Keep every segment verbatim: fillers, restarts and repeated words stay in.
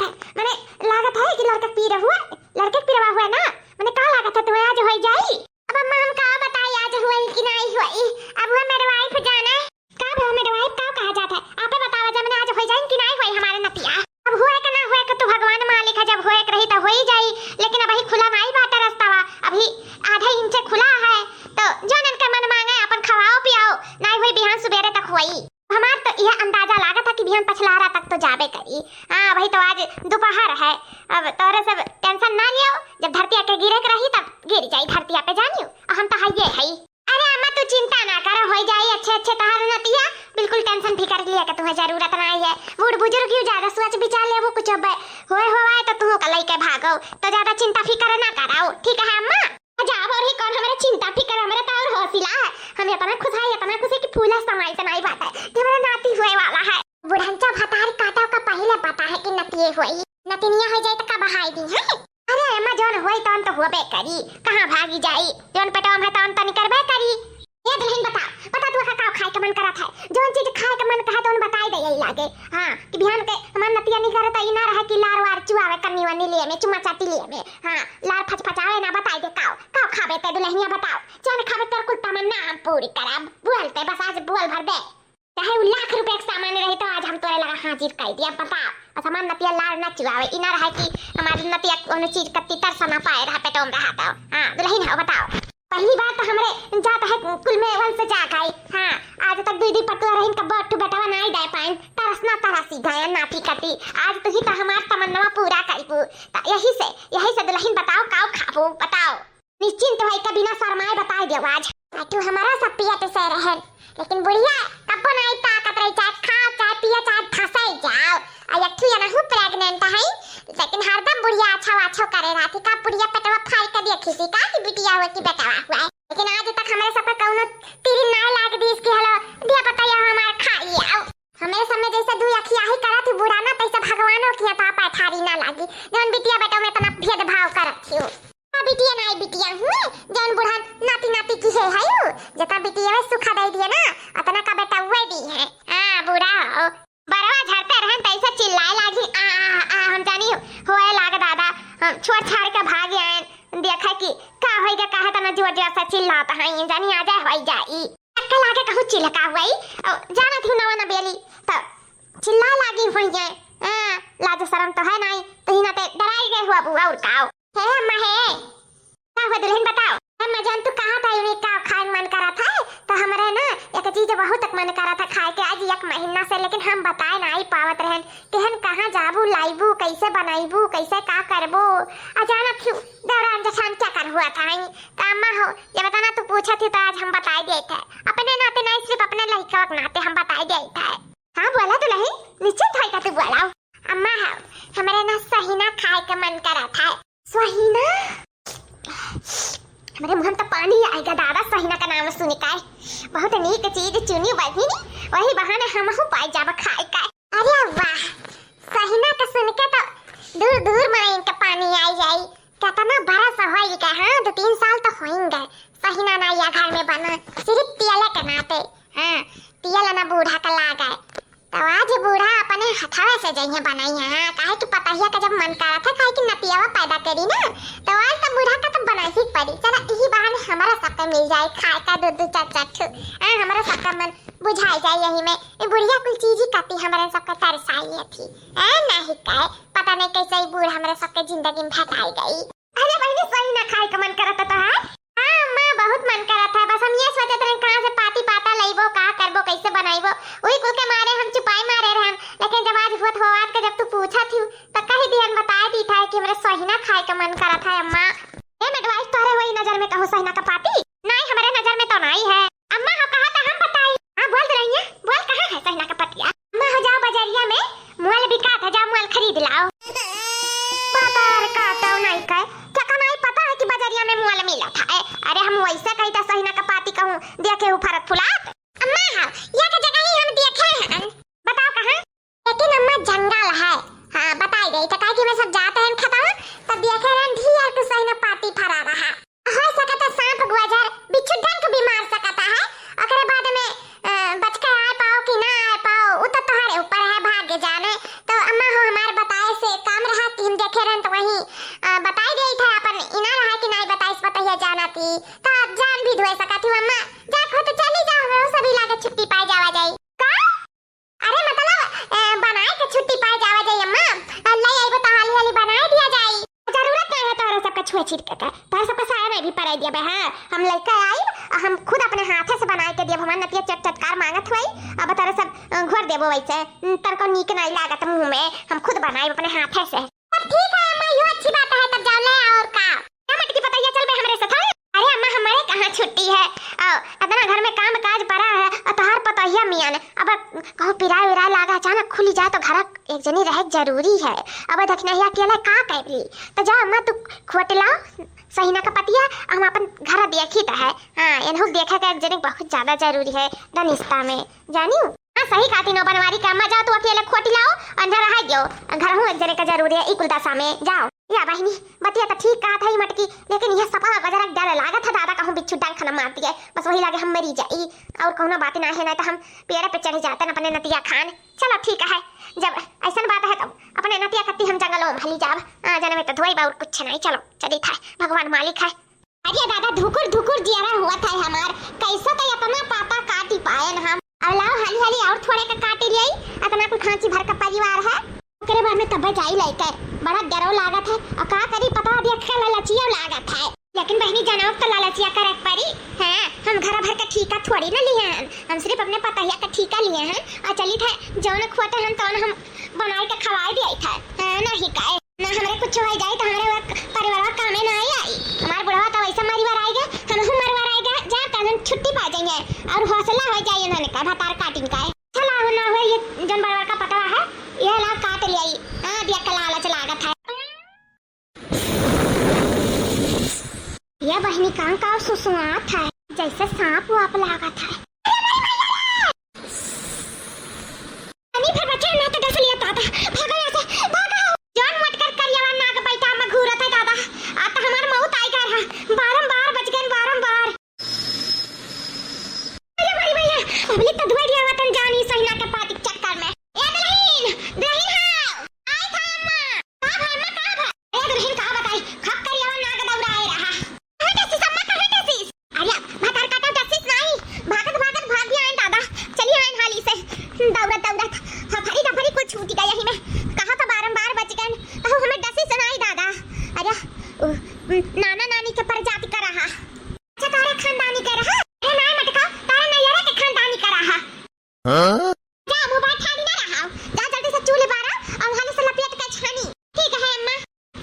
मने लागत है कि लड़का पीरा हुआ, लड़के के पीरवा हुआ ना, मने का लागत है तुम्हें आज होई जाई? अब अम्मा हम का बताई आज हुई कि नाई हुई, अब हुआ midwife जाने। का भवा midwife का कहा जात है? आपे बतावा जा मने आज होई जाई कि नाई हुई हमारे नतिया। अब हुए के ना हुए के तो भगवान मालिक है, जब हुए के रही तो होई जाई, लेकिन अबही खुला नाई बाटे रस्तावा, अबही आधा इंच खुला है, तो जौन इनके मन मांगे अपन खवाओ पियाओ, नाई हुई बिहान सुबेरे तक हुई। हमार तो यह अंदाजा लागत है कि बिहान पछलहरा तक तो जाबे करी। हाँ, अबही तो आज दोपहर है, अब तोरे सब tension ना लियो, जब धरतिया के गिरे के रही तब गिर जाई धरतिया पे जानियो, और हम तो हइये हई। अरे अम्मा तू चिंता ना करो, होई जाई अच्छे अच्छे तहार नतिया, बिल्कुल tension फिकर लिए के तुम्हें जरूरत नाई है। बूढ़ बुजुर्ग ही ज्यादा सोच विचार लेबू कुछ अब होए होवाए तो तुहू का लइके भागो, तो ज्यादा चिंता फिकर ना कराओ, ठीक है अम्मा? जाब और ही कौन हमरे चिंता फिकर, हमरे तो और हौसला है। हम इतना खुश है, इतना खुश है कि फूला समाई से नाई बात है कि हमारा नाती हुए वाला है। बुढ़ंचा भतार काटा का पहले पता है कि नतिये हुई, नतिनिया हो जाए तो का बहाई दी है? अरे अम्मा जौन हुई तौन तो हुबे करी, कहाँ भागी जाई, जौन पेटवा में है तौन तो निकरबे करी। ये दुल्हन बता, बता तू का खाए के मन करत है, जौन चीज खाए के मन कहे तौन बताई दे यही लागे। हाँ, कि बिहान के हमार नतिया निकरे तो ई ना रहे कि लार वार चुआवे कन्नी वन्नी लिए में, चुम्मा चाटी लिए में। हाँ, लार फचफचावे ना, बताई दे काओ, काओ खाबे ते दुल्हनिया बताओ, जौन खाबे तोर कुल तमन्ना हम पूरी करब, बोल ते बस आज बोल भर दे। चाहे उ लाख रुपया के सामान रही तो आज हम तोरे लगा हाजिर कर दिया, बताओ। और सामान नतिया लार ना चुआवे, ई ना रहा कि हमार नतिया कोनो चीज का तितर सा ना पाए रहा, पेटों में रहा तो। हाँ, दुल्हन हो, बताओ। पहली बात तो हमरे जात है कुल में वंश जाग आई। हाँ, आज तक दुई दुई पतुआ रहिन का बट्टू बेटवा नाई दे पाइन, तरस ना तरसी गए नाती कती। आज तू ही तो हमार तमन्ना पूरा करीबू। तो यही से, यही से दुल्हन बताओ, काओ खाबू, बताओ। निश्चिंत होई के बिना शरमाए बताई देव आज। आ तू हमारा सब पियत से रहन, लेकिन बुढ़िया कब्बो नाई ताकत रही, चाहे खाओ, चाहे पियो, चाहे धसाई जाओ। आ एक ठू एनहू pregnant है, लेकिन हरदम बुढ़िया अच्छा अच्छा करे रहती। का बुढ़िया पेटवा फाड़ के देखी थी का कि बिटिया हुआ कि बेटवा हुआ है? लेकिन आज तक हमरे सब पे कौनो तीर नाई लाग दीस कि हलो दिया बताइए हमार खा लिया। हमरे सब में जैसे दुई अखिया ही करत ही बूढ़ा ना, तैसे भगवानों की यहाँ तो पैठारी ना लागी, जौन बिटिया बेटों में इतना भेदभाव करत ही हो। का बिटिया नाई बिटिया हुए, जौन बूढ़ा नाती नाती की है, है यू? जतना बिटिया में सुखा दे दिए ना, अतना का बेटा हुए दी है। हाँ, बूढ़ा हो। बरवा झरते रहन तैसे चिल्लाए लागी, "आ, आ, आ, हम जानी होए लाग दादा, हम छोड़ छाड़ के भाग आए, देखे कि का होई गे, काहे तना जोर जोर से चिल्लात हैं, जानी आ जाए होई जाई।" अक्कल आगे कहूँ चिल्का हुई, और जानत हूँ नवा नबेली, तो चिल्लाए लागी हुई है। हाँ, लाज शरम तो है नाई, तो ही ना ते डराई गए हुआ बुआ और काओ। हे अम्मा हे, का हुआ दुल्हन बताओ? हे अम्मा जान, तू कहा था इन्हें का खाए मन करा था, तो हमरे ना एक चीज बहुत मन करा था खाए के आज एक महीना से, लेकिन हम बताए ना ही पावत रहन, केहन कहाँ जाबू, लाइबू, कैसे बनाइबू, कैसे का करबू? अचानक क्यों दौरान जठान क्या कर हुआ था ही? तो अम्मा हो, ये बताना तू पूछा थी तो आज हम बताए दिए थे, अपने नाते नहीं सिर्फ अपने लड़का के नाते हम बताए दिए थे। हाँ बोला दुल्हन, निश्चिंत होइके तू बोला। अम्मा हो, हमरे ना सहीना खाए के मन करा था। सहीना? हमरे मुंह में तो पानी आइगा दादा, सहीना का नाम सुन के। बहुत नीक चीज चुनी बहिनी, वही बहाने हमहू पाई जाब खाए का। अरे वाह, सहीना का सुन के तो दूर दूर में इनके पानी आई जाई। कितना बरस होई गए, हाँ, दो तीन साल तो होई गए। सहीना ना या घर में बना, सिर्फ पियले के नाते। हाँ, पियल ना बूढ़ा का लागे। तो आज बूढ़ा अपने हथवा से जइहे बनाई है, हाँ, काहे कि पतहिया का जब मन करत है, काहे कि नतियावा पैदा करी ना, तो आज तो बूढ़ा का तो बनाई ही पड़ी। चला, यही बहाने हमारा सबका मिल जाए खाए का दो दो चार चार ठो, हाँ, हमारा सबका मन बुझाई जाए यही में। ये बुढ़िया कुल चीज ही कती हमारे सबका तरसाई थी, हाँ, नहीं कहे, पता नहीं कैसे ये बूढ़ हमारे सबके जिंदगी में भेटाई गई। अरे बहिनी, सहीना खाए का मन करत तो है? हाँ अम्मा, बहुत मन करत है। बस हम ये सोचत रहे कहाँ से पाती पाता लइबो, का करबो, कैसे बनाइबो, वही कुल के मारे हम चुपाई मारे रहन। लेकिन जब आज हुआ तो आज का जब तू पूछा थी तो कही दिहन, बताए दी था कि हमरे सहीना खाए का मन करत है अम्मा। ए midwife, तोहरे वही नजर में कहूँ सहीना का पाती? नहीं, हमरे नजर में तो नहीं है। अम्मा हो, कहा था हम बताई। हाँ, बोल दुल्हनिया, बोल कहाँ है सहीना का पतिया? अम्मा हो, जाओ बजरिया में मोल बिकात है, जाओ मोल खरीद लाओ। पता और का तो नहीं कहे, क्या का नहीं पता है कि बजरिया में मोल मिला था। ए, अरे हम वैसे कही था सहीना का पाती कहूँ देखे हूँ फरत फुलात। अम्मा हो, या के जगह ही हम देखे हैं। बताओ कहाँ? लेकिन अम्मा जंगल है। हाँ, बताई गई तो काहे कि मैं सब जाते हैं खतवा, तब देखे रहन ढेर कुछ सहीना पाती फरा रहा। हो सकता है सांप गुआझर बिच्छू डंक भी मार सकता है। ओकरे बाद में, अ, बच के आए पाओ कि ना आए पाओ, वो तो तुम्हारे ऊपर है, भाग्य जाने। तो अम्मा हो हमारे बताए से का ती, तो आप जान भी धोए सकत हो अम्मा। जा हो तो चली जाओ, हमरो सभी लागे छुट्टी पाए जावा जाई। का? अरे मतलब, ए, बनाए के छुट्टी पाए जावा जाई अम्मा। अ, ले आइबो तो हाली हाली बनाए दिया जाई। जरूरत नहीं है तोहरे सबके छुए छिड़के के। तोहरे सबके साया में भी परे दिया बे, हाँ। हम लइके आई, हम खुद अपने हाथे से बनाए के दिया। हमार नतिया चट चटकार मांगत हुई, अब तोहरे सब, अ, घोर देबो वैसे। तोहरे को नीक नहीं लागत मुंह में, हम खुद बनाए अपने हाथे से। तब ठीक है अम्मा, यो अच्छी बात है, तब जाओ ले आओ और का। का मटकी पतैया चल बे हमरे साथ, हाँ? अरे अम्मा, हमारे कहाँ छुट्टी है? आओ, इतना घर में काम काज पड़ा है, और तोहार पतैया मियाँ ने, अब कहूँ पिराए उराए लागा, अचानक खुली जाए तो घर एक जनी रहे जरूरी है। अब देखना ही अकेले का कैबरी, तो जा अम्मा तू खोट लाओ सहीना का पतिया, हम अपन घर देखी तो है। हाँ, एनहु देखे का एक जनी बहुत ज्यादा जरूरी है रिश्ता में, जानियो। हाँ, सही कहती नो बनवारी के अम्मा, जाओ तू अकेले खोटी लाओ, अंधर रह गयो, घर हूँ एक जने का जरूरी है, ई कुल दशा में, जाओ। या बहिनी, बतिया तो ठीक कहत है ई मटकी, लेकिन यह सपा गजरक डर लागत है दादा, कहूँ बिच्छू डंक न मार दिए, बस वही लागे हम मरी जाई, और कौनो बात ना है, नहीं तो हम पेड़ पे चढ़ जाते न अपने नतिया खान। चलो ठीक है, जब ऐसन बात है तो अपने नतिया कत्ती हम जंगलों में भली जाब, आ जने में तो धोई बा और कुछ नहीं, चलो चली था, भगवान मालिक है। अरे दादा, धुकुर धुकुर जियरा हुआ था हमार, कैसे तो इतना ताता काटी पायन हम। अब लाओ हाली हाली और थोड़े का काटी लियाई, इतना कुल खांची भर का परिवार है। ओकरे बाद में तब्बे जाई लइके, बड़ा डरो लागत है, और का करी पता देख के ललचियो लागत है। लेकिन बहिनी जनौ तो ललचिया करे के परी, हाँ, हम घर भर का ठीका थोड़ी ना लिए हैं, हम सिर्फ अपने पतहिया का ठीका लिए हैं, और चली थे जौन खोटे हम तौन हम बनाई के खवाई दिया था, हाँ, नहीं काहे। ना हमरे कुछ हो जाए तो हमरे वो परिवारवा कामे ना आई, आई। हमार बुढ़वा तो वैसे मरिवर आएगा, हम हम मरिवर आएगा, जा तहन छुट्टी पा जाएंगे और हौसला हो जाए उन्होंने का भतार काटिन का है। चला हो ना हो ये जन बरवा का पतवा है, ये ला काट ले आई। हाँ, दिया का लालच लागत है। ये बहिनी कां का सुसुआत है, जैसे सांप वाप लागत है। अरे भैया! अरे भैया! अरे भैया, बचा ना तो डस लिया दादा। भागो यहाँ से, भागो। जौन मटकर करियावा नाग बैठा में घूरत है दादा। आ तो हमार मौत आई गया है। बारंबार बच गए, बारंबार। अरे भाई भैया, अबले तो धुआं दिया वतन जानी सहिना के पाती के चक्कर में। ए दुल्हन, दुल्हन हाँ। आई था अम्मा। का भाई अम्मा, का भाई? ए दुल्हन का बताई, खप करियावा नाग दौड़ा आए रहा। कहाँ डसिस अम्मा, कहाँ डसिस? अरे, भतार काटा डसिस नाई, भागत भागत भाग गया है दादा। चलिए आइन हाली से, दौड़त दौड़त, हफरी दफरी कुछ छूट गया ही में। कहा तो बारंबार बच गए, कहू हमें डसिस नाई दादा। अरे, उ, नाना नानी के प्रजाति का रहा। अच्छा, तारे खानदानी के रहा? अरे नाई मटका, तारे नैयरा के खानदानी का रहा। हाँ? जा, मुंह बाहर ठाड़ी ना रहा। जा, जल्दी से चूल्हे बारा और हाली से लपेट के छानी। ठीक है, अम्मा।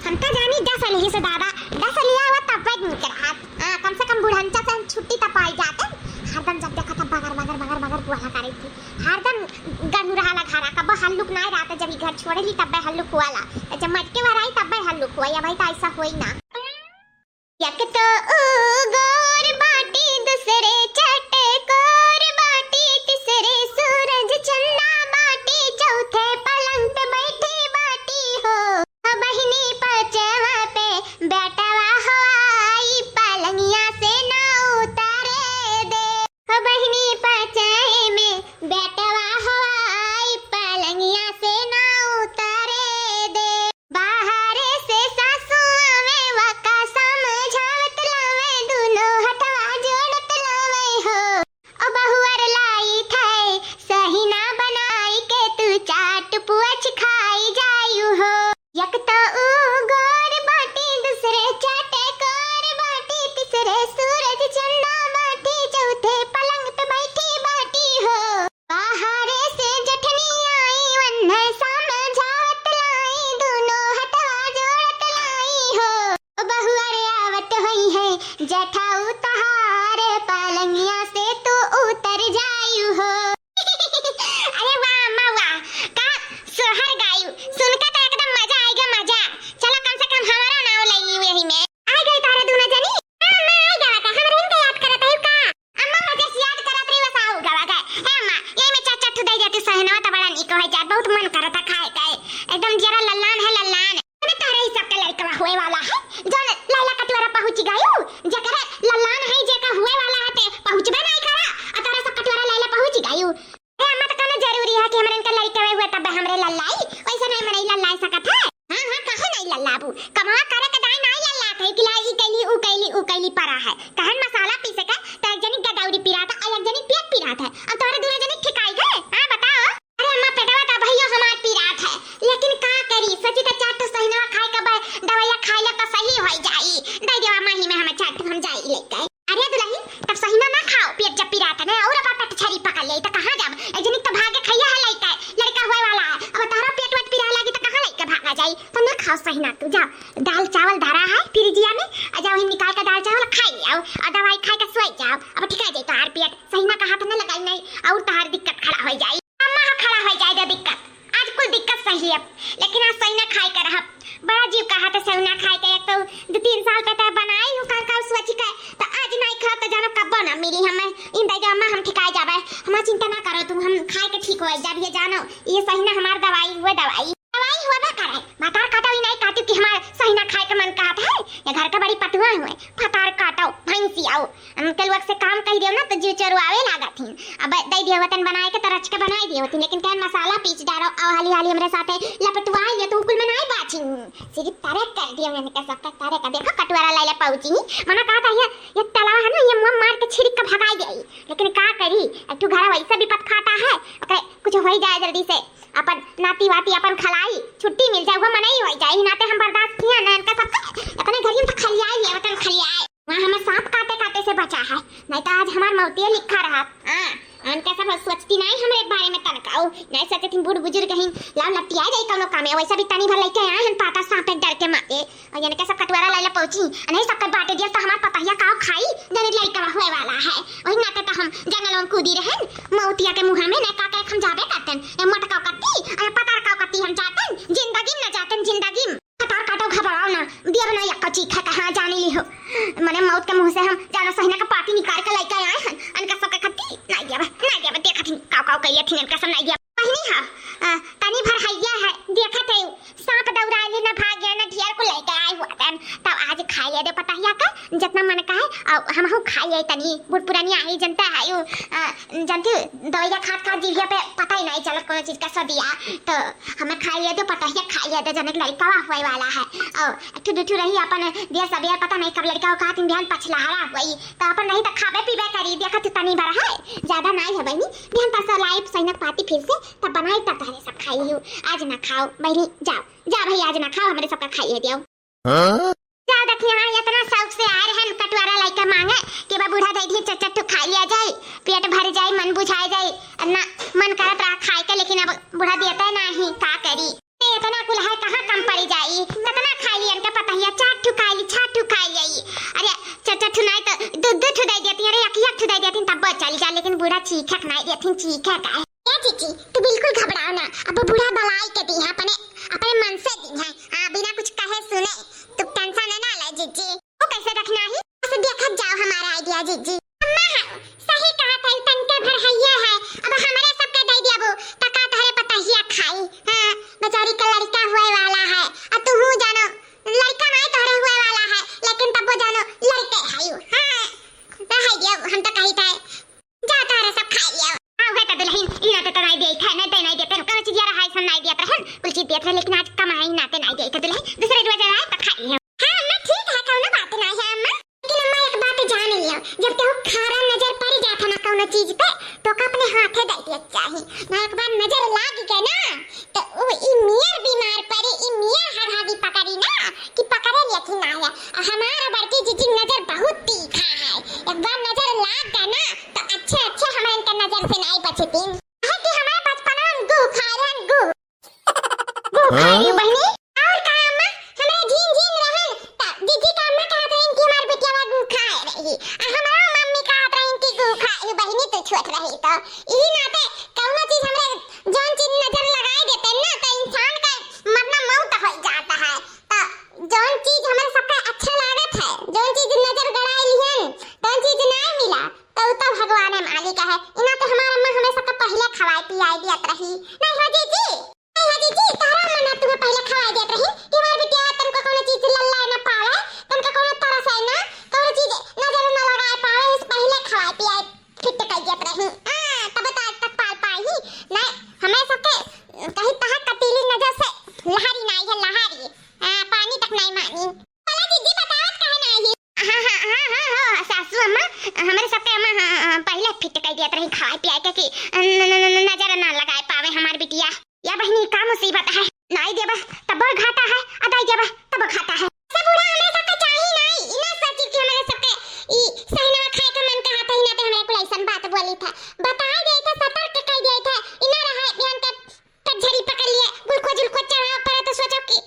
हम तो जानी डस लिही से दादा, डस लिया हुआ तब तक निक रहा। हाँ, कम से कम बुढ़ंचा से हम छुट्टी तो पाई जाते। हरदम जब देखा था बगर, बगर, बगर, बगर बुआला करे थी। हरदम गढ़ू रहा ला घरा, कब हल्लुक ना रहता, जब ये घर छोड़े ली तब हल्लुक हुआ ला। जब मटके वाला आई तब हल्लुक हुआ, या भाई तो ऐसा होई ना। एक तो ऊ गोर बाटी, दूसरे चटकोर बाटी, तीसरे सूरज चंदा बाटी, चौथे पलंग पे बैठी बाटी हो। ओ बहिनी पचवा पे बेटवा हो आई, पलंगिया से ना उतारे दे। ओ बहिनी पचहे में बेटवा हो आई, पलंगिया से ना उतारे दे। बाहरे से सासु आवे, वका समझावत लावे, दुनो हथवा जोड़त लावे हो। ओ बहुअर लाई थाई, सहिना बनाई के तू चाट पुअच खाई जायु हो। एक तो ऊ गोर बाटी, दूसरे चटकोर बाटी, तीसरे सूरज चंदा बाटी, चौथे पलंग पे बैठी बाटी हो। बाहरे से जठनी आई, वन्ने समझावत लाई, दुनो हथवा जोड़त लाई हो। ओ बहुअर आवत होई है, जठाऊ तहार, पलंगिया से तू उतर जायु हो। अरे वाह अम्मा वाह, का सोहर गायु, सुनकर तो एकदम मजा आइगा मजा। चला कम से कम हमारा नाव ले लियो यही में। आ गई तारे दुनो जनी। हाँ, अम्मा, आ गवा का? हमरे इनके याद करत है का? अम्मा, वजह से याद करत रही, बस आऊ गवा गए। ए अम्मा, यही में चार चार ठो दे देती सहनवा तो बड़ा निक हो जात, बहुत मन करता खाए के। एकदम जरा लल्लान है, लल्लान। अरे, तारे ही सबके लड़कवा हुए वाला है, जो लैला कटोरा पहुँच गयू, जेकरे लल्लान है, जेका हुए वाला है, ते पहुँचबे नहीं करा, आ तारे सब कटोरा लैला पहुँच गयू। ए अम्मा, तो कौनो जरूरी है कि हमरे इनके लड़कवे हुए तब हमरे लल्लाई? वैसे नहीं मनई लल्लाई सकत है। हाँ, हाँ, काहे नहीं लल्लाबू? कमवा करे के दाई नहीं लल्लात है कि लाई ई कैली, ऊ कैली, ऊ कैली परा है। तो ना खाओ सहिना, तू जाओ, दाल चावल धरा है फ्रिजिया में, आ जाओ, वही निकाल के दाल चावल खाई आओ, आ दवाई खाए के सोई जाओ, अब ठिका जाई तोहार पेट। सहिना का हाथ न लगाई, नहीं और तोहार दिक्कत खड़ा हो जाई। अम्मा हो खड़ा हो जाए दे दिक्कत, आज कुल दिक्कत सही अब, लेकिन आज सहिना खाए के रहब। बड़ा जीव कहा था सहिना खाए के, एक तो दो तीन साल पे तो बनाई हूँ का का सोच के, तो आज नहीं खाओ तो जानो कब्बो ना मिली हमें। इन दे दे अम्मा, हम ठिकाए जाबे, हमार चिंता ना करो तुम, हम खाए के ठीक हो जाब, ये जानो, ये सहिना हमार दवाई हुए दवाई। दवाई होबे करे, भतार काटो ही नहीं काटो कि हमार सहिना खाए के मन कहत है। ये घर के बड़ी पटुआ हुए, भतार काटो, भैंसी आओ। हम के लोग से काम कह दियो ना तो जीव चोरवावे लागत ही। अब दे दियो वतन बनाए के तो रच के बनाए दियो वतन, लेकिन कहन मसाला पीस डारो, अब हाली हाली हमरे साथे लपटवाए ये तो कुल में नहीं बाची। सिर्फ तारे कर दियो मैंने के सबका तारे का। देखो कटोरा लाइले पहुंची ही, मना कहा था ये, ये तलावा है ना, ये मुंह मार के छिड़क के भगाई जाई, लेकिन का करी, एक ठो घर वैसे भी पत खाता है, ओकरे कुछ हो ही जाए जल्दी से। अपन नाती वाती अपन खलाई, छुट्टी मिल जाए, वो मनई हो जाए, ही नाते हम बर्दाश्त किया ना इनका सबका। अपने घर में तो खलियाए लिए, वतन खलियाए। वहाँ हमें सांप काटे काटे से बचा है, नहीं तो आज हमार मौतिये लिखा रहा। हाँ, इनका सब सोचती नहीं हमरे बारे में तनका, ओ, नहीं सोचती बूढ़ बुजुर्ग कहीं लाओ लपटिया जाए कौनो कामे, वैसे भी तनी भर लेके आए हैं पाता सांप एक डर के मारे। और इनके सब कटोरा लाइले पहुंची, नहीं सबके बांटे दिया तो हमार पतहिया काव खाई, जने लड़का हुए वाला है। वही नाते तो हम जंगल में कूदी रहन, मौतिया के मुँह में नहीं का के हम जाबे करतन। ए मोटका कत्ती, ए पतार का कत्ती हम जातन, जिंदगी में न जातन, जिंदगी में। पतार काटो घबराओ ना, दिया बना यक्का चीख है कहाँ जाने ली हो। मने मौत के मुँह से हम जानो सहिना का पाती निकाल के लेके आए हैं, अनका सबके खत्ती, नहीं दिया बा, नहीं दिया बा, देखत ही काव काव कइले थी, अनका सब नहीं दिया। बहिनी हा, अ, तनी भर हैया है, देखत है, सांप दौड़ाइले न भागे, न ढेर को लेके आए हुआ तन। तब आज खाइए दे पतहिया का, जितना मन का है, और हमहू खाइए तनी, बूढ़ पुरानी आई जनता है, यू, अ, जनती दवाइया खात खात जीभिया पे पता ही नहीं चलत कोनो चीज का सदिया। तो हमें खाइए दे पतहिया, खाइए दे, जने लड़का हुए वाला है। और ठुडू ठु रही अपन दिया सदिया, पता नहीं कब लड़का का दिन बिहान पछलहरा हुई। तो अपन रही तो खाबे पीबे करी, देखत तनी भर है, ज्यादा नहीं है बहिनी। बिहान परसों लाइब सहिना पाती फिर से, तब बनाई तब तहरे सब खाई हो। आज ना खाओ बहिनी, जाओ, जा भाई, आज ना खाओ, हमरे सबका खाई है दियो। हाँ? जाओ देखी, हाँ, इतना शौक से आए रहन, कटोरा लइके मांगे कि बा बूढ़ा दे दिए, चट चट ठु खा लिया जाए, पेट भर जाए, मन बुझाए जाए, ना मन करत रहा खाए के, लेकिन अब बूढ़ा देते नहीं, का करी? इतना कुल है, कहाँ कम पड़ी जाई? कितना खाई ली इनका पतहिया, चार ठु खाई ली, छह ठु खाई ली। अरे, चार चार ठु नहीं तो दो दो ठु दे देती, अरे, एक एक ठु दे देती, तब चली जा, लेकिन बूढ़ा चीखक नहीं देती, चीखक है। ए जीजी, तू बिल्कुल घबराओ ना, अब बूढ़ा बलाई के दी है, अपने, अपने मन से दी है, हाँ, बिना कुछ कहे सुने, तू tension ना ले जीजी। वो कैसे रखना ही? बस देखत जाओ हमारा idea जीजी। अम्मा है, सही कहा था, तनके भर हैया है, अब हमारे सबके दे दियाबू, त का तहरे पतहिया खाई? हाँ, बेचारी का लड़का हुए वाला है, अब तू हूँ जानो, लड़का नहीं तोहरे हुए वाला है, लेकिन तब वो जानो लड़के है यू। हाँ, तो है दियाबू, हम तो कही थे, जा तोहरे सब खाई लिया। हाँ, उहे तो दुल्हन, ई नाते तो नहीं देत है, नहीं तो नहीं देते, कौन चीज यार है, सब नहीं देत रहन, कुल चीज देत रहे, लेकिन आज कम है, ई नाते नहीं देत है दुल्हन, दूसरे रोज आए तो खाई लिया। हाँ अम्मा, ठीक है, कौनो बात नहीं है अम्मा। लेकिन अम्मा एक बात जान लियो, जब केहू खारा नजर पड़ जात है ना कौनो चीज पे, तो ओका अपने हाथे दे दिया चाही। ना एक बार नजर लाग गए ना, तो उ ई मियर बीमार पड़ी, ई मियर हगागी पकड़ी ना, कि पकड़े लेती ना है। आ हमारा बड़की जीजी नजर बहुत तीखा है, एक बार नजर लाग गए ना, तो अच्छे अच्छे हमारे इनका नजर से नहीं बचती। है कि हमारे बचपना में गू खाए रहन, गू। गू खाए हाँ? बहिनी। और का अम्मा, हमरा झीन झीन रहन, त जीजी का अम्मा कहत रहन कि हमार बिटियावा गू खाए रही। आ हमरा मम्मी कहत रहन कि गू खाए, बहिनी तू छोट रही त। इही नाते कौनो चीज हमरे जौन चीज नजर लगाए देते ना, त इंसान का मरना मौत हो जाता है। त जौन चीज हमरे सबका अच्छा लागत है, जौन चीज नजर गड़ाए लिहन, तौन चीज ना मिला, त उ तो भगवान मालिक है। इना तो हमार अम्मा हमें सबका पहले खवाए पियाए दियत रही। नहीं हो जीजी? ए जीजी, तोहरा अम्मा ना तुम्हें पहले खवाई देत रही कि हमार बिटिया तनको कौनो चीज लल्लाए ना पावे, तनको कौनो तरस आए ना, कौनो चीज नजर ना लगाए पावे, इस पहले खवाई पियाए फिट कर देत रही। आ, तब तो आज तक पाल पाई ही। नहीं, हमें सबके कहीं तहा कटीली नजर से लहारी ना आई है, लहारी। आ, पानी तक नहीं मानी। बोला जीजी, बतावत काहे ना आई? हाँ, हाँ, हाँ, हाँ, हाँ, सासू अम्मा, हमरे सबके अम्मा, हाँ, हाँ, पहले फिट कर दिया रही खवाए पियाए के कि न-, न-, न-, न-, नजर ना लगाए पावे हमार बिटिया। या बहिनी, का मुसीबत है? नाई देबा तब घाटा है, आ दाई देबा तब घाटा है। सब बूढ़ा हमरे सबके चाही नाई, ई ना सोची कि हमरे सबके ई सहिनवा खाए के मन कहत ही ना, ते हमरे कुल ऐसन बात बोली था। बताए दे था, सतर्क कर दिया था, ई ना रहा बिहान के कचहरी पकड़ लिए, गुलखो जुलखो चढ़ावा पड़े तो सोचो कि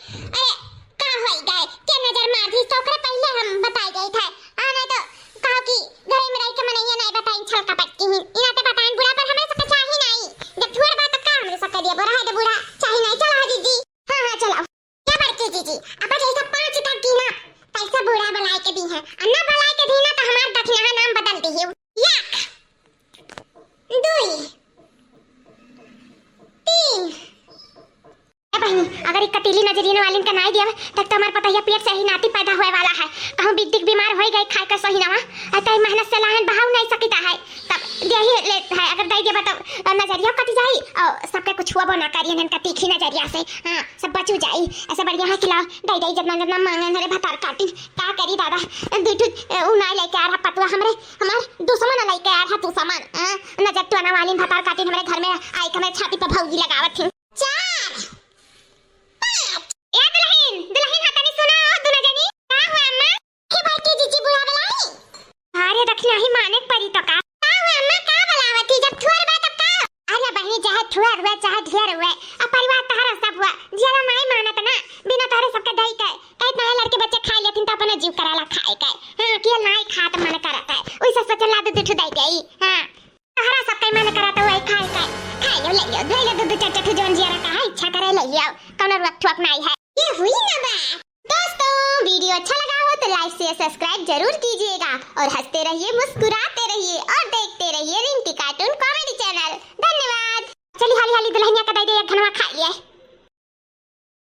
अगर ई कटीली नजरियन वालिन का नाई दिया, तब तो हमार पतोहिया पेट से ही नाती पैदा होए वाला है। कहूँ बिद्दिक बीमार होई गई खाए के सही नवा, अतई मेहनत से लाहन बहाव नाई सकिता है, तब दिया ही ले है। अगर दई देबा तब नजरिया कट जाई और सबके कुछ हुआ ना करियन इनका तीखी नजरिया से। हाँ, सब बचू जाई। ऐसे बढ़िया है कि लाओ, दई दई जितना जितना मांगे हरे भतार काटिन। का करी दादा, दू ठो उ नाई लेके आ रहा पतुआ हमरे, हमार दुश्मन लेके आ रहा तू सामान। हाँ, नजर टोना वालिन भतार काटिन हमरे घर में आई के हमरे छाती पे भौजी लगावत थी। चार, पाँच। ए दुल्हन, दुल्हन, हाँ तनी सुना, ओ दुनो जनी। का हुआ अम्मा? हे भाई के जीजी बुला बुलाई। अरे दखिना ही माने के परी तो का? का हुआ अम्मा, का बुलावत ही? जब थुअर बा तब का? अरे बहिनी, चाहे थुअर हुए, चाहे ढेर हुए, अब परिवार तहरा सब हुआ। जियाला नाई मानत ना, बिना तहरे सबके दई के। कहित नाई लड़के बच्चे खाए लेथिन तो अपना जीव कराला खाए के। हाँ, किया नाई खात मन करत है। ओइसे सोचला दू दू ठो दई गई। हाँ। तहरा सबके मन करत हुए खाए के। खाए लो, ले लो, ले लो, दू दू चार चार ठो जौन जियारा कहा इच्छा करे ले लो। कौनो रोक ठोक नाई है। ये हुई ना बा। दोस्तों, वीडियो अच्छा लगा हो तो like, share, subscribe जरूर कीजिएगा और हंसते रहिए, मुस्कुराते रहिए और देखते रहिए रिंकी cartoon comedy channel। धन्यवाद।